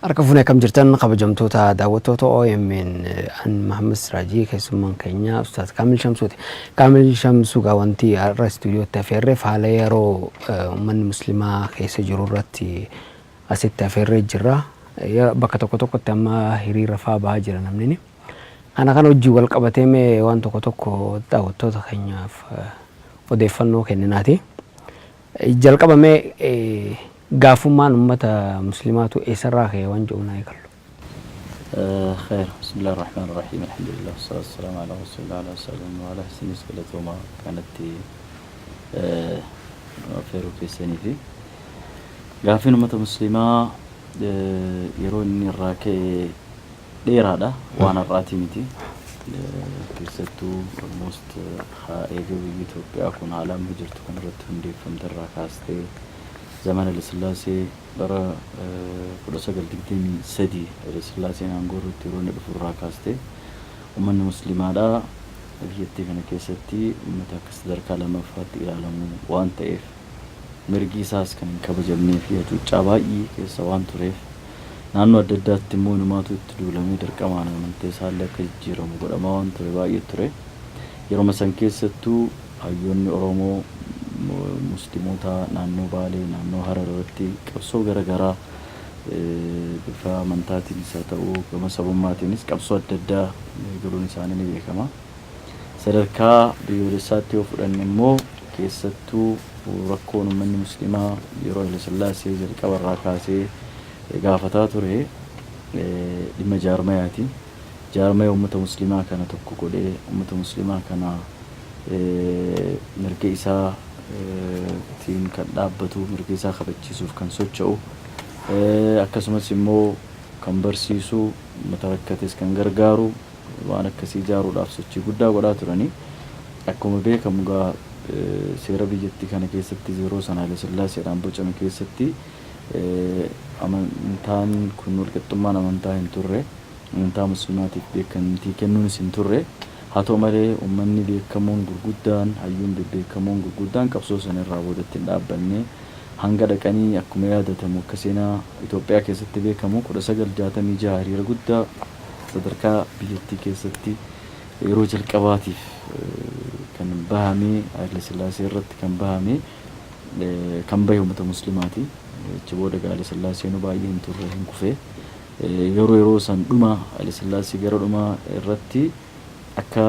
Harka fuunee akkam jirtan kabajamtoota daawwattoota OMN an Mahammad Siraajii keessummaan keenya Ustaaz Kaamil Shamsuuti. Kaamil Shamsuu gaa wanti har'a istuudiyootti afeerreef haala yeroo uummanni muslimaa keessa jiru irratti asitti afeerree jirra. Bakka tokko tokkotti amma hiriira faa bahaa jira namni. Kana kana wajjin wal qabatee mee waan tokko tokko daawwattoota keenyaaf odeeffannoo kenninaati. Jalqaba mee gaafummaan ummata muslimaatu eessarraa ka'e waan jedhu naa eegallu. Kheer bismillah ar-rahmaan ar-rahiim alhamdulillah wassalatu wassalamu ala rasulillah ala sahbihi wa ala isinis galatooma kanatti nu affeeruu keessanii fi gaaffiin ummata muslimaa yeroo inni irraa ka'e dheeraadha waan har'aatii miti keessattuu almost haa eega biyyi Itoophiyaa kun haala amma jirtu kanarratti hundeeffamte irraa kaastee Zamana Hayilasillaasee bara 1923 Hayilasillaaseen aangoo irratti yeroo inni dhufu irraa kaastee ummanni muslimaadha biyyattii kana keessatti ummata akka sadarkaa lammaffaatti ilaalamu waan ta'eef mirgi isaas kan hin kabajamnee fi hacuuccaa baay'ee keessa waan tureef naannoo adda addaatti immoo inumaatu itti duulamee dirqamaan amantee isaallee akka jijjiiramu godhamaa waan ture baay'ee ture. Yeroma san keessattuu Hayyoonni Oromoo Muslimoota naannoo Baalee, naannoo Harar irratti qabsoo gara garaa bifa amantaatiinis haa ta'u gama sabummaatiinis qabsoo adda addaa godhuun isaanii ni beekama. Sadarkaa biyyoolessaatti yoo fudhanne immoo keessattuu rakkoon uummanni Muslimaa yeroo Hayilasillaasee jalqaba irraa kaasee gaafataa ture dhimma jaarmayaati. Jaarmaya uummata Muslimaa kana tokko godhee uummata Muslimaa kana mirga isaa tiin kan dhaabbatu, mirga isaa kabachiisuuf kan socho'u, akkasumas immoo kan barsiisu, uummata rakkates kan gargaaru waan akkasii ijaaruudhaaf sochii guddaa godhaa turani. Akkuma beekamu egaa seera biyyattii kana keessatti yeroo sana Hayilesillaaseedhaan bocame keessatti amantaan kun walqixxummaan amantaa hin turre. Amantaa Muslimaatiif beekamtii kennuunis hin turre. Haa ta'u malee ummanni beekamoon gurguddaan, hayyuun bebbeekamoon gurguddaan qabsoo sana irraa boodatti hin dhaabbanne. Hanga dhaqanii akkuma yaadatamu akka seenaa Itoophiyaa keessatti beekamu 1966 hiriira guddaa sadarkaa biyyattii keessatti yeroo jalqabaatiif kan bahame Haayile Sillaasee irratti kan bahame kan bahe ummata Muslimaati. Achi booda egaa Haayile Sillaaseenuu baay'ee hin turre hin kufe. Yeroo yeroo san dhuma Hayilasillaasee gara dhuma irratti akka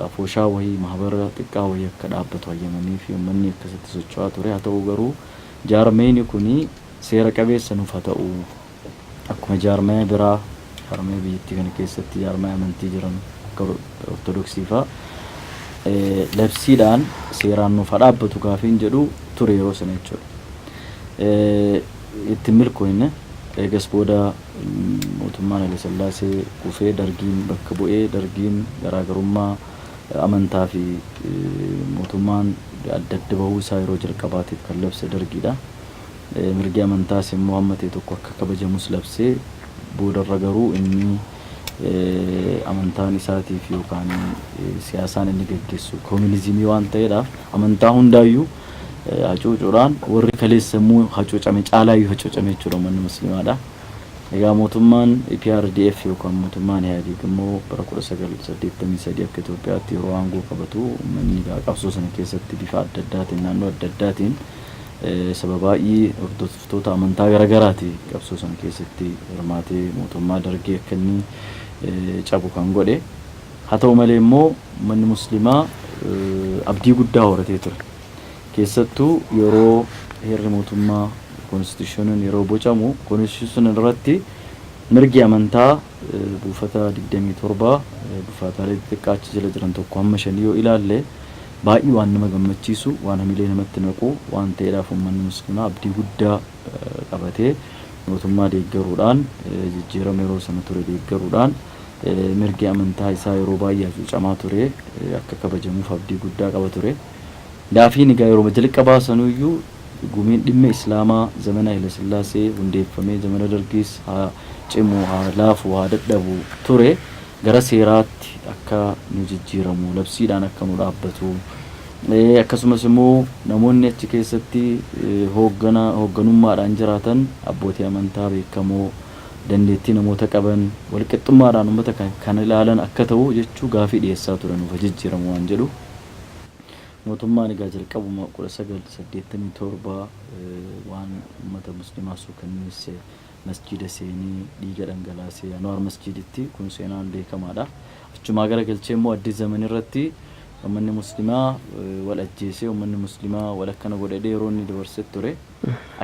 afooshaa wahii mahabara xiqqaa wahii akka dhaabbatu hayyamamee fi ummanni akkasitti socho'aa ture. Haa ta'u garuu jaarmayni kuni seera qabeessa nuuf haa ta'u akkuma jaarmaya biraa jaarmaya biyyattii kana keessatti jaarmaya amantii jiran akka Ortodoksii faa labsiidhaan seeraan nuuf haa dhaabbatu gaafiin jedhu ture yeroo sana jechuudha. Itti hin milkooyne. Eegas booda mootummaan Hayilasillaasee kufee Dargiin bakka bu'ee Dargiin garaagarummaa amantaa fi mootummaan adda adda bahuu isaa yeroo jalqabaatiif kan labse Dargiidha. Mirgi amantaas immoo hamma ta'e tokko akka kabajamus labsee boodarra garuu inni amantaan isaatiif yookaan siyaasaan inni gaggeessu koominizimii waan ta'eedhaaf amantaa hundaayyuu hacuucuudhaan warri kaleessa immoo hacuucame caalaayyuu hacuucame jechuudha uummanni musliimaadha. Egaa mootummaan EPRDF yookaan mootummaan Ihaadig immoo bara 1983 akka Itoophiyaatti yeroo aangoo qabatu uummanni egaa qabsoo sana keessatti bifa adda addaatiin naannoo adda addaatiin saba baay'ee hordoftoota amantaa garagaraati qabsoo sana keessatti hirmaatee mootummaa Dargii akka inni cabu kan godhe. Haa ta'u malee immoo uummanni musliimaa abdii guddaa horatee ture. Keessattuu yeroo heerri mootummaa konstitushiniin yeroo bocamu konstitushiniin irratti mirgi amantaa buufata 27 buufataalee xixiqqaa achi jala jiran tokko hamma shanii yoo ilaalle baay'ee waan nama gammachiisu waan hamilee namatti naqu waan ta'eedhaaf uummanni musliimaa abdii guddaa qabatee mootummaa deeggaruudhaan jijjiirama yeroo sana ture deeggaruudhaan mirgi amantaa isaa yeroo baay'ee hacuucamaa ture akka kabajamuuf abdii guddaa qaba ture. Gaafiin egaa yeroo jalqabaa sanuyyuu Gumiin dhimma Islaamaa zamana Hayilasillaasee hundeeffamee zamana Dargiis haa cimu, haa laafu, haa dadhabu ture gara seeraatti akka nu jijjiiramu, labsiidhaan akka nu dhaabbatu, akkasumas immoo namoonni achi keessatti hooggana hoogganummaadhaan jiraatan abbootii amantaa beekamoo dandeettii namoota qaban walqixxummaadhaan uummata kan ilaalan akka ta'u jechuu gaafii dhiyeessaa ture nuuf jijjiiramu waan jedhu. Mootummaan egaa jalqabuma 1987 waan uummata muslimaa suukanneesse, masjiida seenee dhiiga dhangalaasee Anwaar Masjiiditti, kun seenaan beekamaadha. Achumaa gara galchee immoo Addis Zaman irratti uummanni muslimaa wal ajjeesee, uummanni muslimaa wal akkana godhedhee yeroo inni dabarsee ture.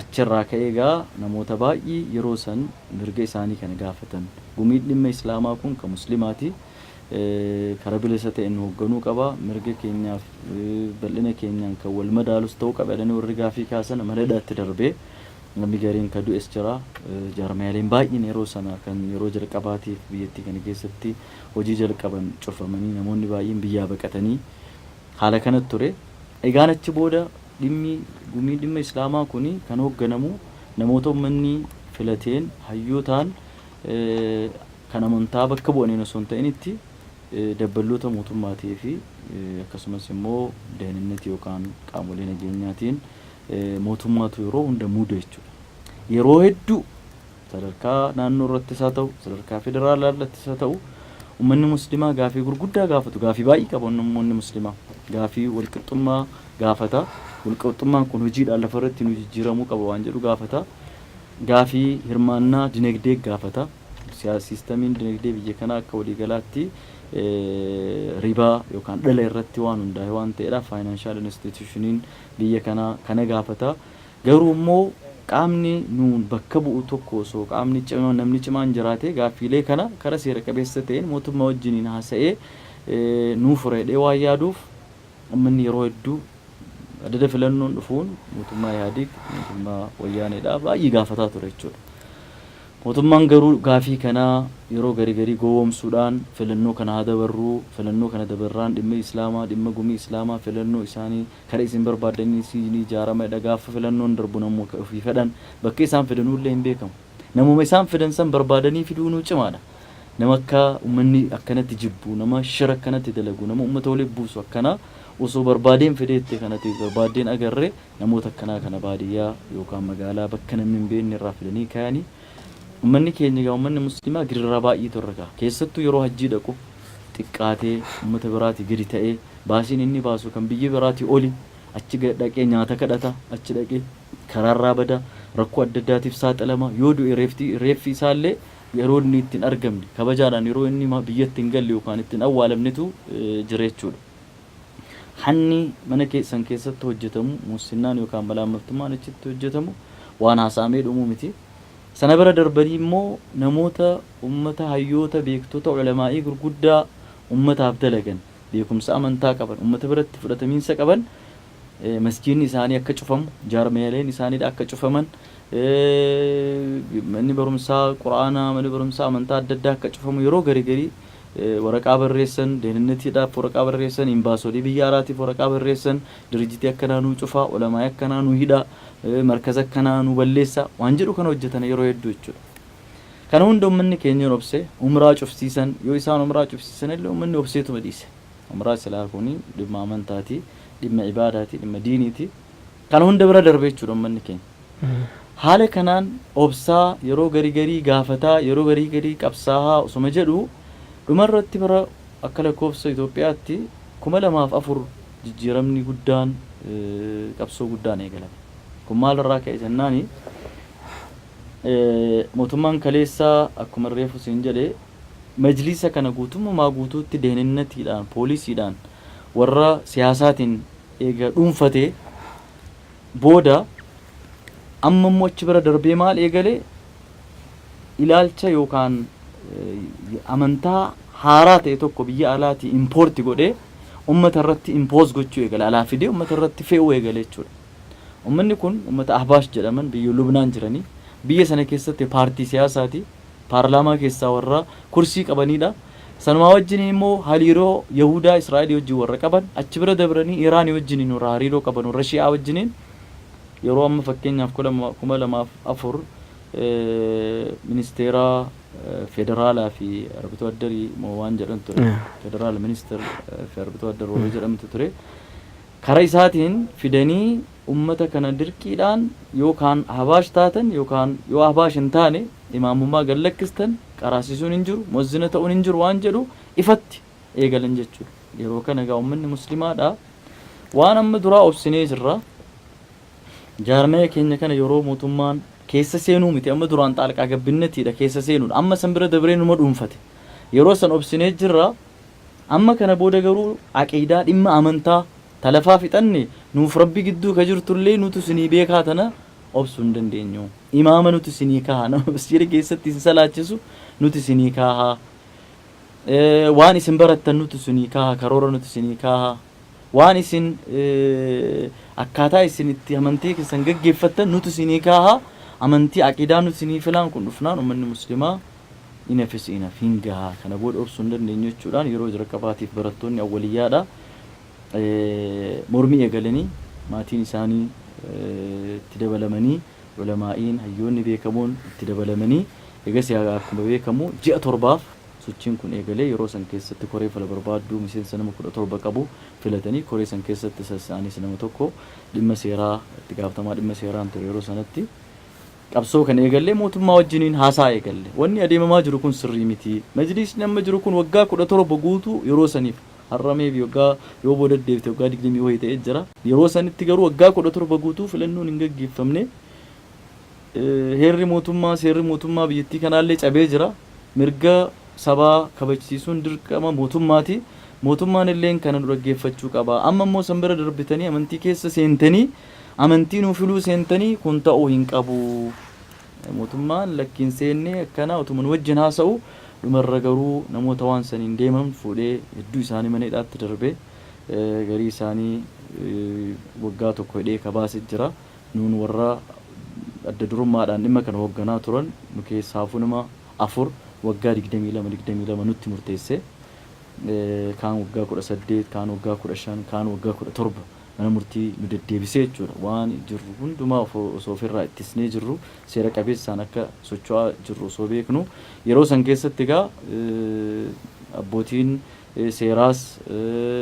Achirraa ka'ee egaa namoota baay'ee yeroo san mirga isaanii kana gaafatan. Gumiin dhimma Islaamaa kun kan muslimaati. Karaa bilisa ta'een nu hoogganuu qaba. Mirga keenyaaf bal'ina keenyaan kan wal madaalus ta'uu qaba jedhanii warri gaafii kaasan mana hidhaatti darbee namni gariin ka du'es jira. Jaarmiyaaleen baay'een yeroo sana kan yeroo jalqabaatiif biyyattii kana keessatti hojii jalqaban cufamanii, namoonni baay'een biyyaa baqatanii haala kanatti ture. Egaan achi booda dhimmi gumii dhimma Islaamaa kun kan hoogganamu namoota uummanni filateen, hayyootaan, kan amantaa bakka bu'aniin osoo hin ta'initti dabballoota mootummaatii fi akkasumas immoo dahninnet yookaan qaamolee nageenyaatiin mootummaatu yeroo hunda muuda jechuudha. Yeroo hedduu sadarkaa naannoo irrattis haa ta'u, sadarkaa federaalaa irrattis haa ta'u, uummanni muslimaa gaafii gurguddaa gaafatu, gaafii baay'ee qaba uummanni muslimaa. Gaafii walqixxummaa gaafata. Walqixxummaan kun hojiidhaan lafa irratti nu jijjiiramuu qaba waan jedhu gaafata. Gaafii hirmaannaa dinagdee gaafata. Siistamiin dinagdee biyya kanaa akka waliigalaatti ribaa yookaan dhala irratti waan hundaa'e waan ta'eedha. Financial institutioniin biyya kanaa kana gaafata. Garuu immoo qaamni nuun bakka bu'u tokko osoo qaamni cimaa, namni cimaan jiraate, gaaffiilee kana kara seera qabeessa ta'een mootummaa wajjiniin haasa'ee nuu fura jedhee waan yaaduuf, uummanni yeroo hedduu adada filannoon dhufuun mootummaa Ihaadig, mootummaa Wayyaaneedha baay'ee gaafataa ture jechuudha. Mootummaan garuu gaafii kanaa yeroo garii garii gowwoomsuudhaan, filannoo kana haa dabarruu, filannoo kana dabarraan dhimma Islaamaa, dhimma gumii Islaamaa filannoo isaanii kara isin barbaaddanii isinii ijaaramadha. Gaafa filannoon darbu namuma ofii fedhan bakka isaan fidanuullee hin beekamu. Namuma isaan fidan san barbaadanii fiduunuu cimaadha. Nama akka uummanni akkanatti jibbu, nama shira akkanatti dalagu, nama uummata walitti buusu akkanaa osoo barbaadeen fideette kanatti barbaaddeen agarre, namoota akkanaa kana baadiyyaa yookaan magaalaa bakka namni hin beekne irraa fidanii kaayanii, uummanni keenya egaa uummanni musliimaa gidiraa baay'eetu irra gaha. Keessattuu yeroo hajjii dhaqu xiqqaatee uummata biraatii gadi ta'ee, baasiin inni baasu kan biyya biraatii oli, achi dhaqee nyaata kadhata, achi dhaqee karaarraa bada, rakkoo adda addaatiif saaxilama. Yoo du'e reeffi isaallee yeroo inni itti hin argamne, kabajaadhaan yeroo inni biyyatti hin galle yookaan itti hin awwaalamnetu jira jechuudha. Hanni mana keessan keessatti hojjetamu, muussinnaan yookaan malaammaltummaan achitti hojjetamu waan haasa'amee dhumuu miti. Sana bira darbanii immoo namoota ummata, hayyoota, beektota, ulamaa'ii gurguddaa ummataaf dalagan, beekumsa amantaa qaban, ummata biratti fudhatamiinsa qaban, masjiidni isaanii akka cufamu, jaarmeeleen isaaniidha akka cufaman, manni barumsaa quraanaa, manni barumsaa amantaa adda addaa akka cufamu yeroo garii garii waraqaa barreessan, dehnennetiidhaaf waraqaa barreessan, imbaasolii biyya alaatiif waraqaa barreessan, dirjitii akkanaa nuu cufaa, ulamaa'ii akkanaa nuu hidhaa, markaza akkanaa nuu balleessaa waan jedhu kana hojjetan yeroo hedduu jechuudha. Kana hunda uummanni keenya obse. Umraa cufsiisan, yoo isaan umraa cufsiisan illee uummanni obseetuma dhiise. Umraa silaa kuni dhimma amantaati, dhimma ibaadaati, dhimma diiniiti. Kana hunda bira darbe jechuudha uummanni keenya. Haala kanaan obsaa, yeroo garii garii gaafataa, yeroo garii garii qabsaa'aa osuma jedhu, dhumarratti bara akka lakkoofsa Itoophiyaatti 2004 jijjiiramni guddaan, qabsoo guddaan eegalame. Kun maalirraa ka'e jennaani, mootummaan kaleessaa akkuma reefu siin jedhe majlisa kana guutummaa guutuutti dehnennatiidhaan, poolisiidhaan, warra siyaasaatiin eega dhuunfatee booda, amma immoo achi bira darbee maal eegale? Ilaalcha yookaan amantaa haaraa ta'e tokko biyya alaatii import godhee ummata irratti impose gochuu eegale, alaa fidee ummata irratti fe'uu eegale jechuudha. Ummanni kun ummata Ahbaash jedhaman, biyya Lubnaan jiranii, biyya sana keessatti paartii siyaasaati, paarlaamaa keessaa warra kursii qabanidha. Sanumaa wajjin immoo hariiroo Yahudaa Israa'elii wajjin warra qaban, achi bira dabranii Iraanii wajjiniin warra hariiroo qaban, warra Shi'aa wajjiniin. Yeroo amma fakkeenyaaf 2004 ministeera federaalaa fi arbitoo addarii moo waan jedhan ture. Federaal minister fi arbitoo addar warra jedhamtu ture. Kara isaatiin fidanii ummata kana dirqiidhaan yookaan Ahbaash taatan yookaan yoo Ahbaash hin taane imaamummaa gad lakkistan, qaraasisuun hin jiru, muazzina ta'uun hin jiru waan jedhu ifatti eegalan jechuudha. Yeroo kana egaa ummanni muslimaadha waan amma duraa obsinee jirra. Jaarmaya keenya kana yeroo mootummaan keessa seenuu miti, amma duraan xaalqaa gabbinnatiidha keessa seenuudha. Amma san bira dabree numa dhuunfate. Yeroo san obsinee jirra. Amma kana booda garuu aqiidaa, dhimma amantaa ta lafaa fixanne, nuuf Rabbi gidduu ka jirtullee nutu isinii beekaa, tana obsuu hin dandeenyu. Imaama nutu isinii kaaha, nama masjiida keessatti isin salaachisu nutu isinii kaaha. Waan isin barattan nutu isinii kaaha, karoora nutu isinii kaaha. Waan isin akkaataa isin itti amantii keessan gaggeeffattan nutu isinii kaaha. Amantii aqiidaa nutu isinii filaan kun dhufnaan ummanni muslimaa enough is enough, hin gaha, kana booda obsuu hin dandeenyu jechuudhaan yeroo jalqabaatiif barattoonni awwaliyyaadha mormii eegalanii, maatiin isaanii itti dabalamanii, ulamaa'iin hayyoonni beekamoon itti dabalamanii, egas akkuma beekamu ji'a 7f sochiin kun eegalee. Yeroo san keessatti koree fala barbaadduu miseensa nama 17 qabu filatanii, koree san keessatti isaanis nama tokko, dhimma seeraa, itti gaafatamaa dhimma seeraan ture yeroo sanatti. Qabsoo kana eegallee mootummaa wajjiniin haasaa eegalle. Wanni adeemamaa jiru kun sirrii miti. Majliisni amma jiru kun waggaa 17 guutuu yeroo saniif, har'a maybe waggaa yoo booda deebite waggaa 20 wayii ta'ee jira. Yeroo sanitti garuu waggaa 17 guutuu filannoon hin gaggeeffamne. Heerri mootummaa, seerri mootummaa biyyattii kanaallee cabee jira. Mirga sabaa kabajsiisuun dirqama mootummaati. Mootummaan illeen kana nu dhaggeeffachuu qaba. Amma immoo san bira darbitanii amantii keessa seentanii, amantii nuu filuu seentanii, kun ta'uu hin qabu. Mootummaan lakkiin seennee akkana otuma nu wajjin haasa'u, dhumarra garuu namoota waan saniin deeman fuudhee hedduu isaanii mana hidhaatti darbe. Garii isaanii waggaa tokko hidhee kabaase jira. Nuun warra adda durummaadhaan dhimma kana hoogganaa turan nu keessaafuu nama afur waggaa 22 22 nutti murteesse. Kaan waggaa 18, kaan waggaa 15, kaan waggaa 17 mana murtii nu deddeebisee jechuudha. Waan jirru hundumaa osoo ofirraa ittisnee jirru, seera qabeessaan akka socho'aa jirru osoo beeknu, yeroo san keessatti egaa abbootiin seeraas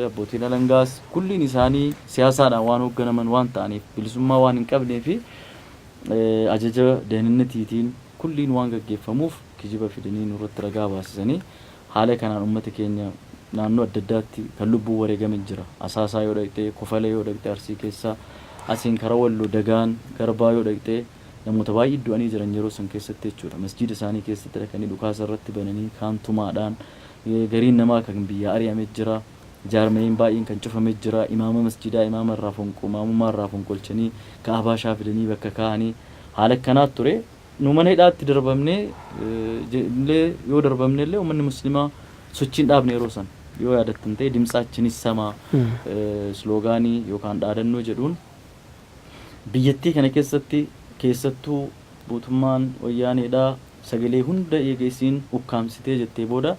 abbootiin alangaas kulliin isaanii siyaasaadhaan waan hoogganaman waan ta'aniif, bilisummaa waan hin qabnee fi ajaja dahninnatiitiin kulliin waan gaggeeffamuuf, kijiba fidanii nurratti ragaa baasisanii, haala kanaan ummata keenya naannoo adda addaatti kan lubbuun wareegame jira. Asaasaa yoo dhaqxe, Kofalee yoo dhaqxe, Arsii keessa, asiin kara Walloo Dagaan, Garbaa yoo dhaqxe, namoota baay'ee du'anii jiran yeroo san keessatti jechuudha. Masjiida isaanii keessatti dhaqanii dhukaasa irratti bananii, kaan tumaadhaan, gariin namaa kan biyyaa ari'ame jira. Jaarmayiin baay'een kan cufame jira. Imaama masjiidaa imaama irraa fonqo imaamummaa irraa fonqolchanii ka Ahbaashaa fidanii bakka kaa'anii, haala akkanaatu ture. Nu mana hidhaatti darbamnee illee, yoo darbamne illee, uummanni muslimaa sochii hin dhaabne yeroo san. Yoo yaadattan ta'e, "Dimtsaachin issamaa" slogaanii yookaan dhaadannoo jedhuun biyyattii kana keessatti, keessattuu mootummaan wayyaaneedha sagalee hunda eega isiin ukkaamsitee jettee booda,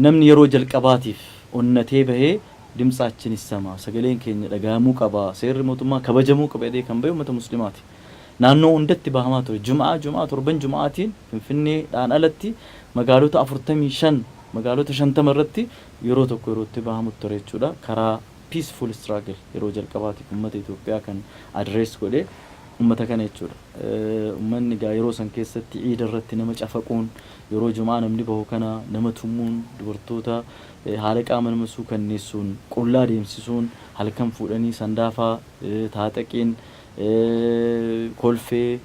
namni yeroo jalqabaatiif onnatee bahee "Dimtsaachin issamaa, sagaleen keenya dhagahamuu qaba, seerri mootummaa kabajamuu qaba" jedhee kan bahe uummata muslimaati. Naannoo hundatti bahamaa ture. Jum'aa Jum'aa, torban Jum'aatiin Finfinneedhaan alatti magaalota 45, magaalota 50 irratti yeroo tokko yerootti bahamu ture jechuudha. Karaa peaceful struggle yeroo jalqabaatiif uummata Itoophiyaa kan address godhe uummata kana jechuudha. Uummanni egaa yeroo san keessatti ciida irratti nama cafaquun, yeroo Jum'aa namni bahu kana nama tumuun, dubartoota haala qaama nama suukanneessuun qullaa deemsisuun, halkan fuudhanii Sandaafaa, Taaxaqiin, Kolfee,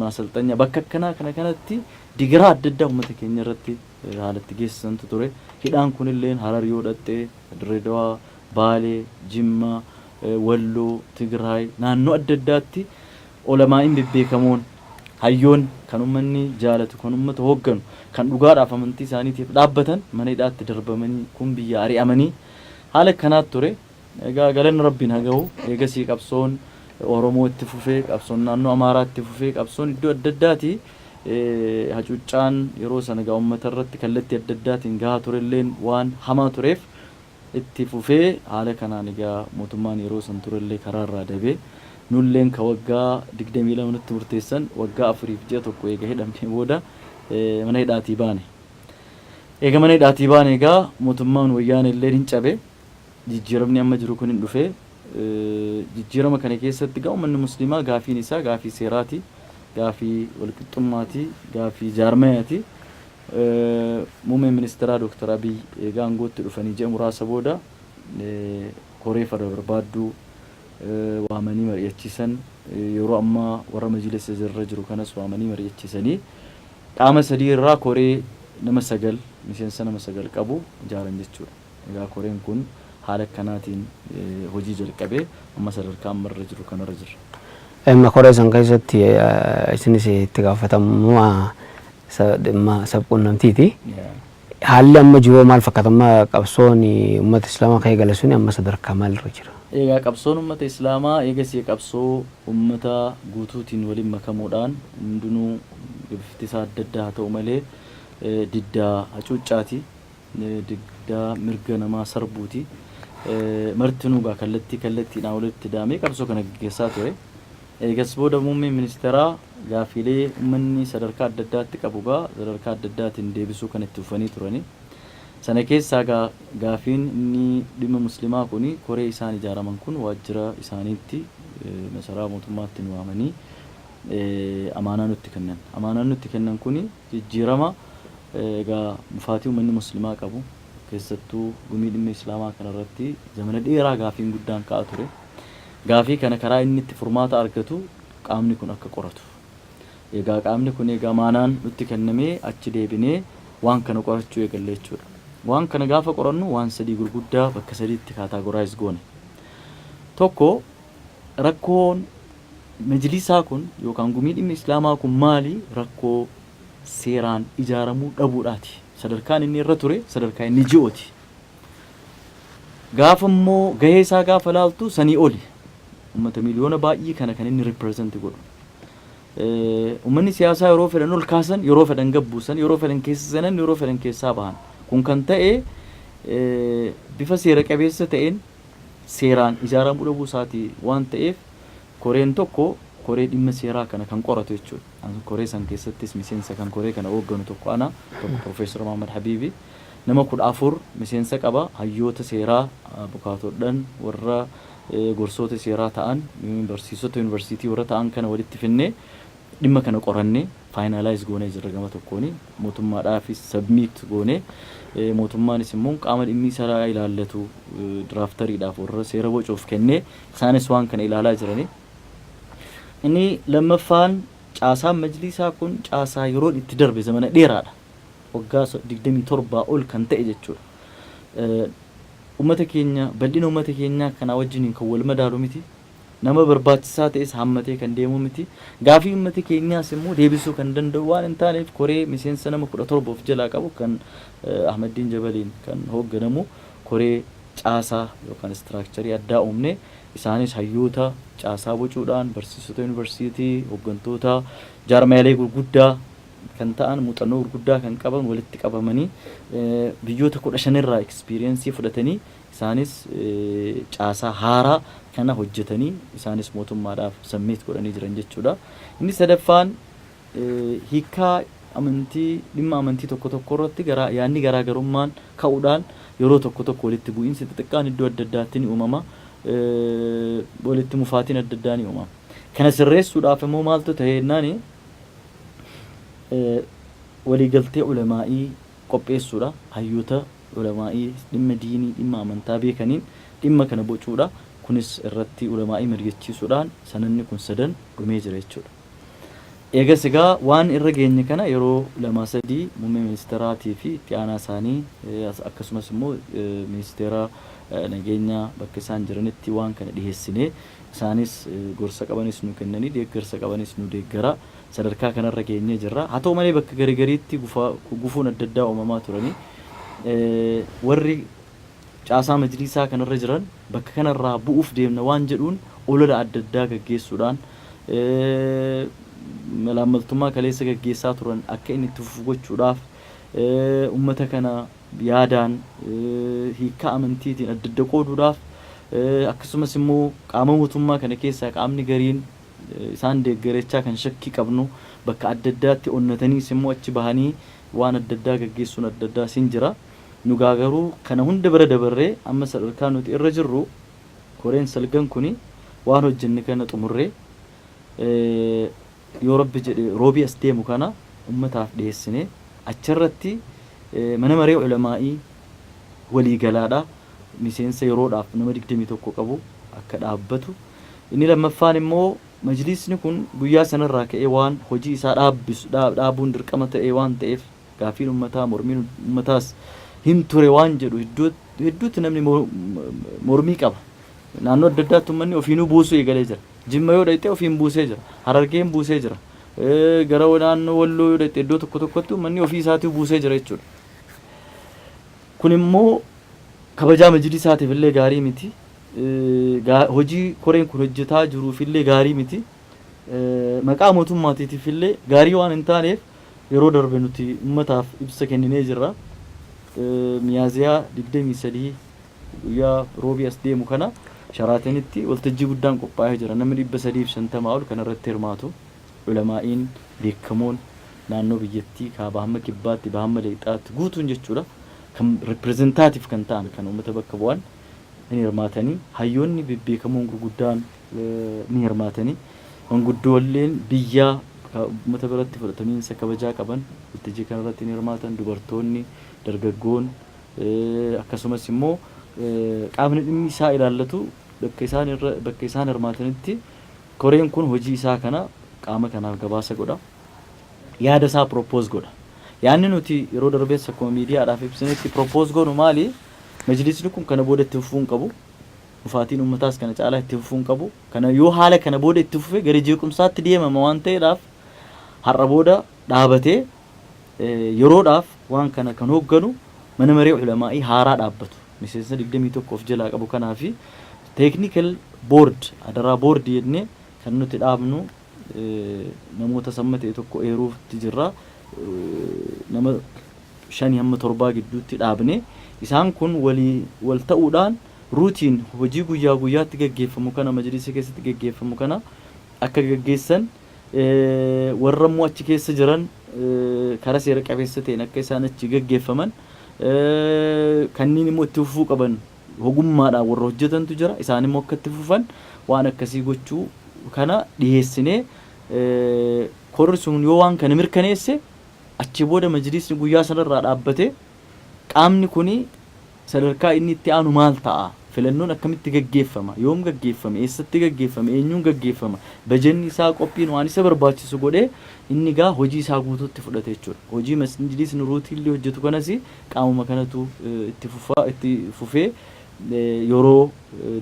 Maasalxanya, bakka akkanaa kana kanatti digiraa adda addaa uummata keenya irratti haalatti geessisantu ture. Hidhaan kunilleen Harar yoo dhaqxe, Dirreedawaa, Baalee, Jimma, Walloo, Tigraay, naannoo adda addaatti ulamaa'iin bebbeekamoon, hayyoonni kan uummanni jaalatu, kan uummata hoogganu, kan dhugaadhaaf amantii isaaniitiif dhaabbatan mana hidhaatti darbamanii, kun biyya ari'amanii, haala akkanaatu ture. Egaa galanni Rabbiin haa gahu. Eegasii qabsoon Oromoo itti fufee, qabsoon naannoo Amaaraa itti fufee, qabsoon iddoo adda addaati hacuuccaan yeroo sana egaa uummata irratti kallattii adda addaatiin gahaa turelleen waan hamaa tureef itti fufee, haala kanaan egaa mootummaan yeroo san turellee karaa irraa dabee Nulleen ka waggaa 22 nutti murteessan waggaa 4f ji'a 1 eega hidhamnee booda mana hidhaatii baane. Eega mana hidhaatii baane egaa mootummaan Wayyaanelleen hin cabe. Jijjiiramni amma jiru kun hin dhufe. Jijjiirama kana keessatti egaa ummanni Musliimaa gaafiin isaa gaafii seeraati, gaafii walqixxummaati, gaafii jaarmayaati. Muummeen Ministeeraa Dooktar Abiy eega aangootti dhufanii ji'a muraasa booda koree fala barbaadduu waamanii mari'achiisan. Yeroo ammaa warra majlisa irra jiru kanas waamanii mari'achiisanii qaama sadii irraa koree nama 9, miseensa nama 9 qabu ijaaran jechuudha. Egaa koreen kun haala akkanaatiin hojii jalqabee amma sadarkaa amma irra jiru kanarra jirra. Dhimma koree san keessatti isinis itti gaafatamummaa dhimma sabquunnamtiiti. Haalli amma jiru hoo maal fakkaata? Amma qabsoon uummata Islaamaa kan eegale suni amma sadarkaa maalirra jira? Egaa qabsoon uummata Islaamaa eegasii qabsoo uummata guutuutiin waliin makamuudhaan hundinuu bifti isaa adda adda haa ta'u malee diddaa hacuuccaati. Diddaa mirga namaa sarbuuti. Martinuu egaa kallattii kallattiidhaan walitti daamee qabsoo kana gaggeessaa ture. Eegas booda muummeen ministeeraa gaaffiilee uummanni sadarkaa adda addaatti qabu egaa sadarkaa adda addaatiin deebisuu kan itti fufanii turani. Sana keessaa egaa gaafiin inni dhimma muslimaa kuni koree isaan ijaaraman kun waajjira isaaniitti masaraa mootummaatti nu waamanii amaanaa nutti kennan. Amaanaan nutti kennan kuni jijjiirama egaa mufaatii uummanni muslimaa qabu keessattuu gumii dhimma islaamaa kanarratti zamana dheeraa gaafiin guddaan ka'aa ture. Gaafii kana karaa inni itti furmaata argatu qaamni kun akka qoratu. Egaa qaamni kun egaa amaanaan nutti kennamee achi deebinee waan kana qorachuu eegalle jechuudha. Waan kana gaafa qorannu waan sadii gurguddaa bakka sadiitti categorize goone. Tokko, rakkoon majlisaa kun yookaan gumii dhimmi islaamaa kun maali? Rakkoo seeraan ijaaramuu dhabuudhaati. Sadarkaan inni irra ture sadarkaa inni ji'ooti. Gaafa immoo gahee isaa gaafa laaltu sanii oli. Uummata miliyoona baay'ee kana kan inni represent godhu. Uummanni siyaasaa yeroo fedhan ol kaasan, yeroo fedhan gad buusan, yeroo fedhan keessa seenan, yeroo fedhan keessaa bahan. Kun kan ta'e bifa seera qabeessa ta'een seeraan ijaaramuu dhabuu isaati waan ta'eef koreen tokko koree dhimma seeraa kana kan qoratu jechuudha. Koree san keessattis miseensa kan koree kana hoogganu tokko ana, tokko Profeesar Muhammad Habiibi. Nama 14 miseensa qaba. Hayyoota seeraa, abukaatodhan, warra gorsoota seeraa ta'an, barsiisota yuunivarsiitii warra ta'an kana walitti finnee dhimma kana qorannee finalize goonee jirra gama tokkooni. Mootummaadhaafis submit goonee mootummaanis immoo qaama dhimmi isaa ilaallatu drafteriidhaaf warra seera bocuuf kennee isaanis waan kana ilaalaa jirani. Inni lammaffaan caasaan majlisaa kun caasaa yeroon itti darbe zamana dheeraadha. Waggaa 27 ol kan ta'e jechuudha. Uummata keenya bal'ina uummata keenyaa kanaa wajjiniin kan wal madaalu miti. Nama barbaachisaa ta'es hammatee kan deemu miti. Gaafii uummata keenyaas immoo deebisuu kan danda'u waan hin taaneef koree miseensa nama 17 of jalaa qabu kan Ahmaddiin Jabaliin kan hoogganamu koree caasaa yookaan structurii addaa uumne. Isaanis hayyoota caasaa bocuudhaan barsiisota yuunivarsiitii, hooggantoota jaarmiyaalee gurguddaa kan ta'an muuxannoo gurguddaa kan qaban walitti qabamanii biyyoota 15 irraa experience fudhatanii isaanis caasaa haaraa kana hojjetanii isaanis mootummaadhaaf submit godhanii jiran jechuudha. Inni sadaffaan hiikkaa amantii dhimma amantii tokko tokko irratti garaa yaadni garaagarummaan ka'uudhaan yeroo tokko tokko walitti bu'iinsi xixiqqaan iddoo adda addaatti ni uumama. Walitti mufaatiin adda addaa ni uumama. Kana sirreessuudhaaf immoo maaltu ta'e jennaani waliigaltee ulamaa'ii qopheessuudha. Hayyoota ulamaa'ii dhimma diinii, dhimma amantaa beekaniin dhimma kana bocuudha. Kunis irratti ulamaa'ii mari'achiisuudhaan sanadni kun sadan dhumee jira jechuudha. Eegas egaa waan irra geenye kana yeroo lamaa sadii muummee ministeeraatii fi itti aanaa isaanii akkasumas immoo ministeera nageenyaa bakka isaan jiranitti waan kana dhiheessinee isaanis gorsa qabanis nu kennanii deeggarsa qabanis nu deeggara sadarkaa kanarra geenyee jirra. Haa ta'u malee bakka garigariitti gufuun adda addaa uumamaa turanii warri caasaa majliisaa kanarra jiran bakka kanarraa bu'uuf deemna waan jedhuun olola adda addaa gaggeessuudhaan malaammaltummaa kaleessa gaggeessaa turan akka inni itti fufu gochuudhaaf ummata kana yaadaan hiikkaa amantiitiin adda adda qooduudhaaf Akkasumas immoo qaama mootummaa kana keessaa qaamni gariin isaan deeggarechaa kan shakkii qabnu bakka adda addaatti onnataniis immoo achi bahanii waan adda addaa gaggeessuun adda addaa sin jira. Nu garuu kana hunda bira dabarree amma sadarkaa nuti irra jirru, koreen salgan kuni waan hojjenne kana xumurree, yoo Rabbi jedhe Roobii as deemu kana ummataaf dhiyeessine, achirratti mana maree ulamaa'ii waliigalaadha miseensa yeroodhaaf nama 21 qabu akka dhaabbatu. Inni lammaffaan immoo majlisni kun guyyaa sanarraa ka'ee waan hojii isaa dhaabbisu dhaabuun dirqama ta'ee waan ta'eef, gaaffiin ummataa, mormiin ummataas hin ture waan jedhu hedduutti namni mormii qaba. Naannoo adda addaatti uummanni ofiinuu buusuu eegalee jira. Jimma yoo dhaqxe ofiin buusee jira. Harargeen buusee jira. Gara naannoo Walloo yoo dhaqxe iddoo tokko tokkotti uummanni ofii isaatii buusee jira jechuudha. Kun immoo kabajaa majlisaatiif illee gaarii miti. Hojii koreen kun hojjetaa jiruuf illee gaarii miti. Maqaa mootummaatiitiif illee gaarii waan hin taaneef, yeroo darbe nuti uummataaf ibsa kenninee jirra. Miyaaziyaa 23, guyyaa Roobii as deemu kana, Sharaatanitti waltajjii guddaan qophaa'ee jira. Namni 350 ol kan irratti hirmaatu. Ulamaa'iin beekamoon naannoo biyyattii kaabaa hamma kibbaatti, baha hamma lixaatti guutuun jechuudha. Kan representative kan ta'an, kan uummata bakka bu'an ni hirmaatanii, hayyoonni bebbeekamoon gurguddaan ni hirmaatanii, manguddoolleen biyyaa uummata biratti fudhatamiinsa kabajaa qaban waltajjii kanarratti ni hirmaatan, dubartoonni, dargaggoon, akkasumas immoo qaamni dhimmi isaa ilaallatu bakka isaan hirmaatanitti koreen kun hojii isaa kana qaama kanaaf gabaasa godha. Yaada isaa propose godha. Yaadni nuti yeroo darbees akkuma miidiyaadhaaf ibsinetti propose goonu maali? Majlisni kun kana booda itti fufuu hin qabu. Dhufaatiin uummataas kana caalaa itti fufuu hin qabu. Kana yoo haala kana booda itti fufe gara jeequmsaatti deemama waan ta'eedhaaf, har'a booda dhaabatee yeroodhaaf waan kana kan hoogganu mana maree ulamaa'ii haaraa dhaabbatu. Miseensa 21 of jalaa qabu kanaa fi technical board, adaraa board jennee kan nuti dhaabnu namoota samma ta'e tokko eeruutti jirra. Nama shanii hamma torbaa gidduutti dhaabne, isaan kun walii wal ta'uudhaan routine hojii guyyaa guyyaatti gaggeeffamu kana, majlisa keessatti gaggeeffamu kana akka gaggeessan, warra immoo achi keessa jiran karaa seera qabeessa ta'een akka isaan achi gaggeeffaman, kanneen immoo itti fufuu qaban ogummaadhaan warra hojjetantu jira, isaan immoo akka itti fufan waan akkasii gochuu kana dhiyeessinee, korri sun yoo waan kana mirkaneesse, achi booda majlisni guyyaa sanarraa dhaabbate qaamni kuni sadarkaa inni itti aanu maal ta'a, filannoon akkamitti gaggeeffama, yoom gaggeeffama, eessatti gaggeeffama, eenyuun gaggeeffama, bajanni isaa, qophiin waan isa barbaachisu godhee inni gaa hojii isaa guutuutti fudhate jechuudha. Hojii majlisni routinely hojjetu kanas qaamuma kanatu itti fufaa, itti fufee yeroo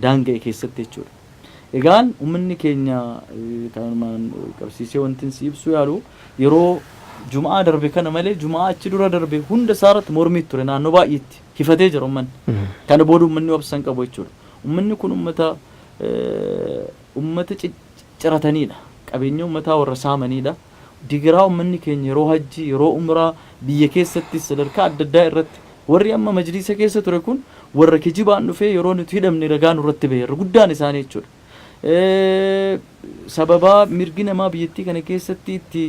daanga'e keessatti jechuudha. Egaan uummanni keenya kanumaan qabsiisee wanti si ibsuu yaalu, yeroo Jumaa darbe kana malee Jumaa achi dura darbe hunda isaarratti mormii ture, naannoo baay'eetti hifatee jira uummanni. Kana booda uummanni obsa hin qabu jechuudha. Uummanni kun uummata cicciratanidha. Qabeenya uummataa warra saamanidha. Digiraa uummanni keenya yeroo hajji, yeroo umraa, biyya keessattis sadarkaa adda addaa irratti warri amma majlisa keessa ture kun warra kijibaan dhufee yeroo nuti hidhamne ragaa nurratti bahe irra guddaan isaanii jechuudha. Sababaa mirgi namaa biyyattii kana keessatti itti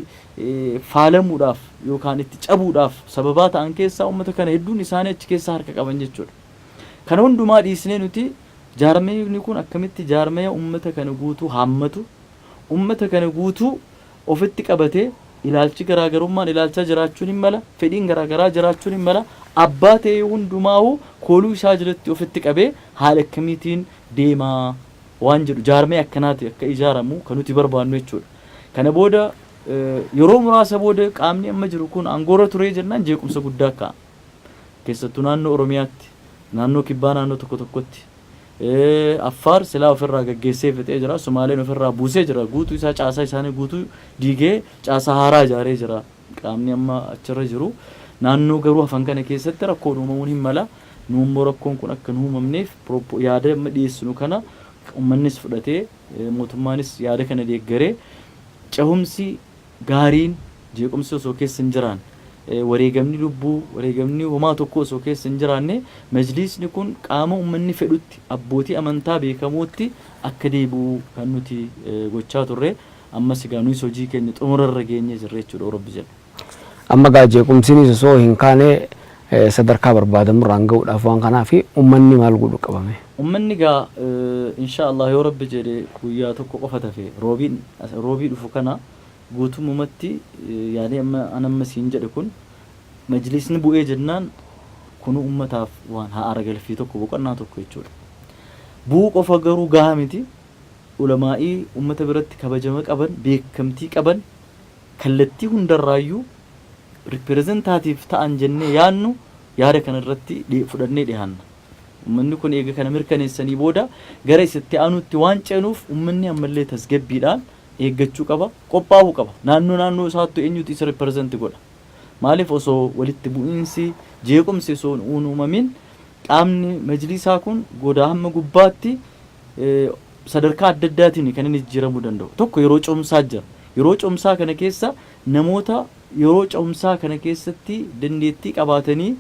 faalamuudhaaf yookaan itti cabuudhaaf sababaa ta'an keessaa uummata kana hedduun isaanii achi keessaa harka qaban jechuudha. Kana hundumaa dhiisnee nuti jaarmayni kun akkamitti jaarmaya uummata kana guutuu haammatu, uummata kana guutuu ofitti qabatee, ilaalchi garaagarummaan ilaalchaa jiraachuun hin mala, fedhiin garaagaraa jiraachuun hin mala, abbaa ta'ee hundumaa'uu kooluu isaa jalatti ofitti qabee haala akkamiitiin deemaa waan jedhu jaarmee akkanaati akka ijaaramu kan nuti barbaannu jechuudha. Kana booda yeroo muraasa booda qaamni amma jiru kun aangoorra turee jennaan jeequmsa guddaa ka'a. Keessattuu naannoo Oromiyaatti, naannoo Kibbaa naannoo tokko tokkotti. Affaar silaa ofirraa gaggeessee fixee jira. Sumaaleen ofirraa buusee jira. Guutuu isaa, caasaa isaanii guutuu diigee caasaa haaraa ijaaree jira. Qaamni amma achirra jiru. Naannoo garuu hafan kana keessatti rakkoon uumamuun hin mala. Nu immoo rakkoon kun akka hin uumamneef yaada amma dhiyeessinu kana uummannis fudhatee, mootummaanis yaada kana deeggaree, cehumsi gaariin jeequmsi osoo keessa hin jiraan Wareegamni lubbuu, wareegamni homaa tokko osoo keessa hin jiraanne, majliisni kun qaama uummanni fedhutti, abbootii amantaa beekamootti akka deebi'u kan nuti gochaa turre. Ammas egaa nuyis hojii keenya xumurarra geenyee jirra jechuudha, Rabbi jedha. Amma gaa jeequmsinis osoo hin kaane sadarkaa barbaadamurraan ga'uudhaaf waan kanaaf uummanni maal godhu qabame? Uummanni gaa, insha Allah, yoo Rabbi jedhe guyyaa tokko qofa tafe, roobiin roobii dhufu kana guutumumatti yaadee amma an amma siin jedhe kun majlisni bu'ee jennaan, kunu uummataaf waan haara galfii tokko, boqonnaa tokko jechuudha. Bu'uu qofa garuu gahaa miti. Ulamaa'ii uummata biratti kabajama qaban, beekamtii qaban, kallattii hundarraayyuu representative ta'an jennee yaannu yaada kana irratti fudhannee dhiyaanna. Uummanni kun eega kana mirkaneessanii booda gara isatti aanutti waan ceenuuf, uummanni ammallee tasgabbiidhaan eeggachuu qaba, qophaa'uu qaba. Naannoo naannoo isaattu eenyutu isa represent godha? Maaliif, osoo walitti bu'iinsi, jeequmsi osoo hin uumamin, qaamni majlisaa kun godaa hamma gubbaatti sadarkaa adda addaatiin kan inni jijjiiramuu danda'u. Tokko, yeroo cimsaa jira. Yeroo cimsaa kana keessa namoota yeroo cimsaa kana keessatti dandeettii qabaatanii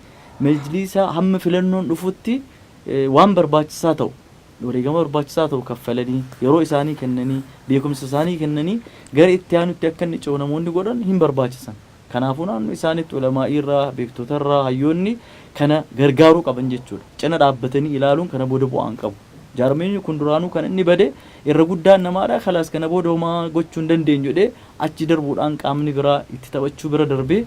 majlisa hamma filannoon dhufutti waan barbaachisaa ta'u, wareegama barbaachisaa ta'u kaffalanii, yeroo isaanii kennanii, beekumsa isaanii kennanii gara itti aanutti akka inni ce'u namoonni godhan hin barbaachisan. Kanaafuu naannoo isaaniitti ulamaa'ii irraa, beektota irraa, hayyoonni kana gargaaruu qaban jechuudha. Cina dhaabbatanii ilaaluun kana booda bu'aa hin qabu. Jaarmeenyi kun duraanuu kan inni bade irra guddaan namaadha. Kalaas, kana booda homaa gochuu hin dandeenyu jedhee achi darbuudhaan qaamni biraa itti taphachuu bira darbee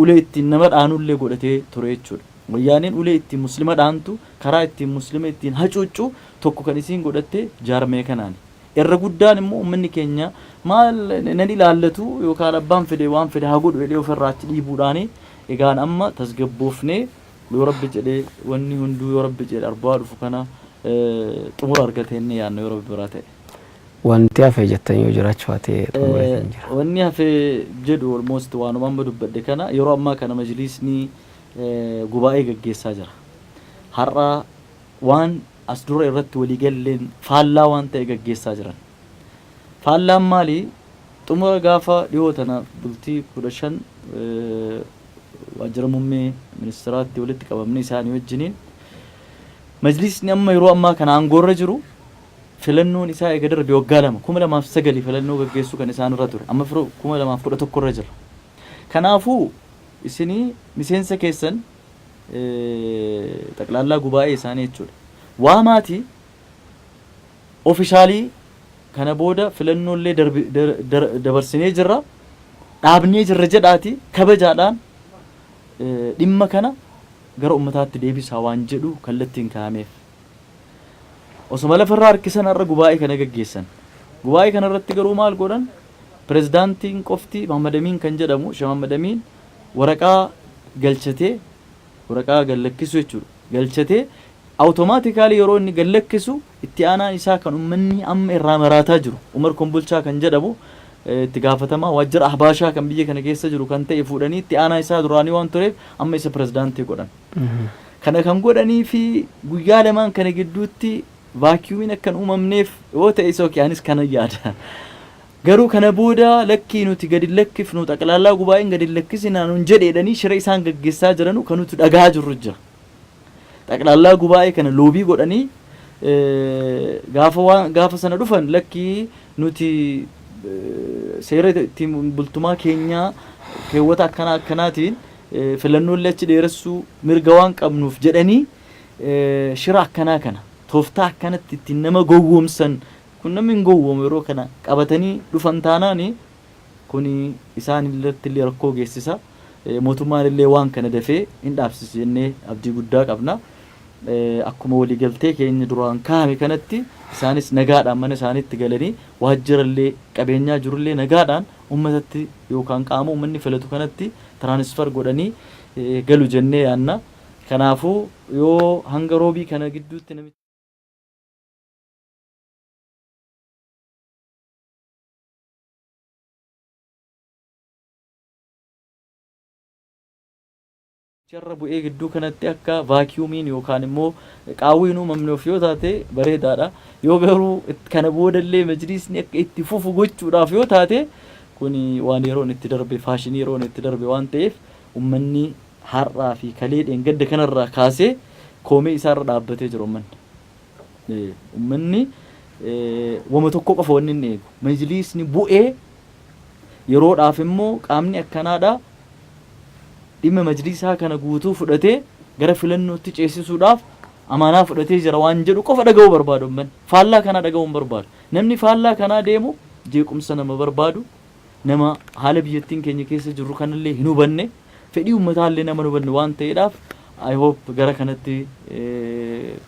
ulee ittiin nama dhaanullee godhatee ture jechuudha. Wayyaaneen ulee ittiin muslima dhaantu, karaa ittiin muslima ittiin hacuuccu tokko kan isiin godhatte jaarmee kanaani. Irra guddaan immoo uummanni keenya maal nan ilaallatu yookaan abbaan fedhe waan fedhe haa godhu jedhee ofirraa achi dhiibuudhaani. Egaan amma tasgabboofnee, yoo Rabbi jedhee, wanni hunduu, yoo Rabbi jedhe, arbaa dhufu kana xumura argate inni yaadna, yoo Rabbi biraa ta'e. Wanti hafe jettan yoo jiraachuu baate, xumureetan jira. Wanni hafe jedhu almost waanuma amma dubbadhe kana. Yeroo ammaa kana majliisni gubaa'ee gaggeessaa jira. Har'a waan as dura irratti walii galleen faallaa waan ta'e gaggeessaa jiran. Faallaan maali? Xumura gaafa dhiyoo tana bultii 15 waajjira muummee ministiraatti walitti qabamne isaanii wajjiniin, majlisni amma yeroo ammaa kana aangoorra jiru filannoon isaa eega darbe waggaa 2, 2009 filannoo gaggeessuu kan isaan irra ture, amma firoo 2011 irra jira. Kanaafuu isinii miseensa keessan, xaqlaallaa gubaa'ee isaanii jechuudha. Waamaati officially kana booda filannoolee dabarsinee jirra, dhaabnee jirra jedhaati kabajaadhaan dhimma kana gara ummataatti deebisaa waan jedhu kallattiin kaa'ameef. Osoma lafarraa harkisan har'a gubaa'ee kana gaggeessan. Gubaa'ee kana irratti garuu maal godhan? Pirezidaantiin qofti Muhammad Amiin kan jedhamu, Sheekh Muhammad Amiin, waraqaa galchatee, waraqaa gallakkisu jechuudha. Galchatee automatically yeroo inni gallakkisu, itti aanaan isaa kan uummanni amma irraa maraataa jiru, Umar Kombolchaa kan jedhamu, itti gaafatamaa waajjira Ahbaashaa kan biyya kana keessa jiru kan ta'e fuudhanii, itti aanaa isaa duraanii waan tureef, amma isa pirezidaantii godhan. Kana kan godhanii fi guyyaa lamaan kana gidduutti vacuumiin akka hin uumamneef yoo ta'e isa anis kana yaada. Garuu kana booda lakkii, nuti gadi lakkifnu, xaqlaallaa gubaa'een gadi lakkisinaa nuun jedheedhanii shira isaan gaggeessaa jiranu kan nuti dhagaa jirru jira. Xaqlaallaa gubaa'ee kana lobby godhanii gaafa waan gaafa sana dhufan, lakkii, nuti seera ittiin bultumaa keenyaa keewwata akkanaa akkanaatiin filannoolee achi dheeressuu mirga waan qabnuuf jedhanii, shira akkanaa kana, tooftaa akkanatti ittiin nama gowwoomsan kun, namni hin gowwoomu yeroo kana qabatanii dhufan taanaani, kun isaan irratti illee rakkoo geessisa. Mootummaan illee waan kana dafee hin dhaabsisu jennee abdii guddaa qabna. Akkuma waliigaltee keenya duraan kaa'ame kanatti isaanis nagaadhaan mana isaaniitti galanii, waajjirallee qabeenyaa jirullee nagaadhaan uummatatti yookaan qaama uummanni filatu kanatti transfer godhanii galu jennee yaanna. Kanaafuu yoo hanga roobii kana gidduutti namichi Jarra bu'ee gidduu kanatti akka vacuumiin yookaan immoo qaawwiin uumamneef yoo taate bareedaadha. Yoo garuu kana boodallee majlisni akka itti fufu gochuudhaaf yoo taate, kuni waan yeroon itti darbe, faashinii yeroon itti darbe waan ta'eef, Ummanni har'aa fi kalee dheengadda kanarraa kaasee koomee isaarra dhaabbatee jira ummanni. Ummanni wama tokko qofa wanni inni eegu. Majliisni bu'ee yeroodhaaf immoo qaamni akkanaadha dhimma majliisaa kana guutuu fudhatee gara filannootti ceesisuudhaaf amaanaa fudhatee jira waan jedhu qofa dhaga'uu barbaadu ummanni. Faallaa kanaa dhaga'uu hin barbaadu. Namni faallaa kanaa deemu jeequmsa nama barbaadu, nama haala biyyattiin keenya keessa jirru kanallee hin hubanne, fedhii ummataallee nama hin hubanne waan ta'eedhaaf, I hope gara kanatti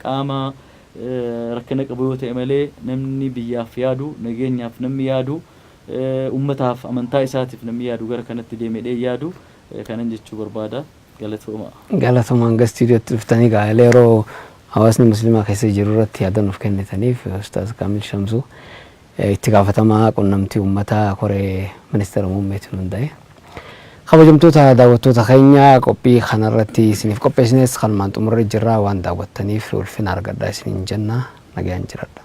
qaama rakkina qabu yoo ta'e malee, namni biyyaaf yaadu, nageenyaaf namni yaadu, ummataaf, amantaa isaatiif namni yaadu gara kanatti deemee yaadu kanan jechuu barbaada. Galatooma. Galatooma, hanga istuudiyootti dhuftanii gaa'ela yeroo hawaasni musliimaa keessa jiru irratti yaada nuuf kennitaniif, Ustaaz Kaamil Shamsuu, itti gaafatamaa qunnamtii uummataa koree ministeera muummeetiin hundaa'e. Kabajamtoota daawwattoota keenya, qophii kanarratti isiniif qopheessines kanumaan xumurree jirra. Waan daawwattaniif ulfina argadhaa isiniin jenna, nagayaan jiradha.